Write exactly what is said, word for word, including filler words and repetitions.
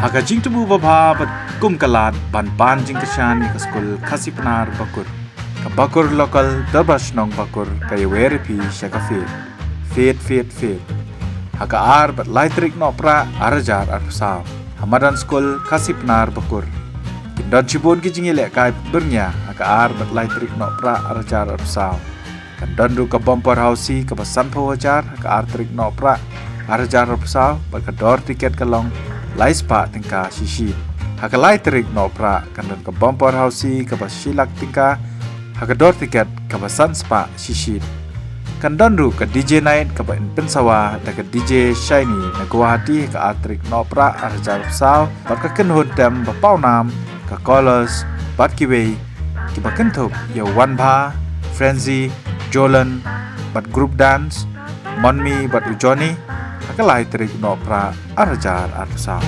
Ha ka jingthmu babha bad kum ka lad ban ban jingkyrshan ïa ka skul Khasi Pnar Bakur, ka Bakur Local Dorbar Shnong Bakur ka ïawer ïa phi sha ka field, field, field, field, ha ka ar bad lai tarik Nohprah ar hajar arphew saw ha madan skul Khasi Pnar Bakur. Kin don shibun ki jingïalehkai byrngïa ha ka ar bad lai tarik Nohprah ar hajar arphew saw. Kan don ruh ka bumper housie kaba sanphew hajar ha ka ar tarik Nohprah ar hajar arphew saw bad ka dor tiket ka long lai spah tyngka shi sheet. Ha ka lai tarik Nohprah kan don ka bumper housie kaba shi lak tyngka ha ka dor tiket kaba san spah shi sheet. Kan don ruh ka D J night kaba yn pynsawa da ka D J Shiny na Guwahati ha ka ar tarik Nohprah ar hajar arphew saw bad ka kynhun tem ba pawnam, ka Colors bad kiwei, kiba kynthup ïa u Wanbha, Frenzy, Jolan bad group dance, Monmi bad u Johnny, ha ka lai tarik Nohprah ar hajar arphew saw.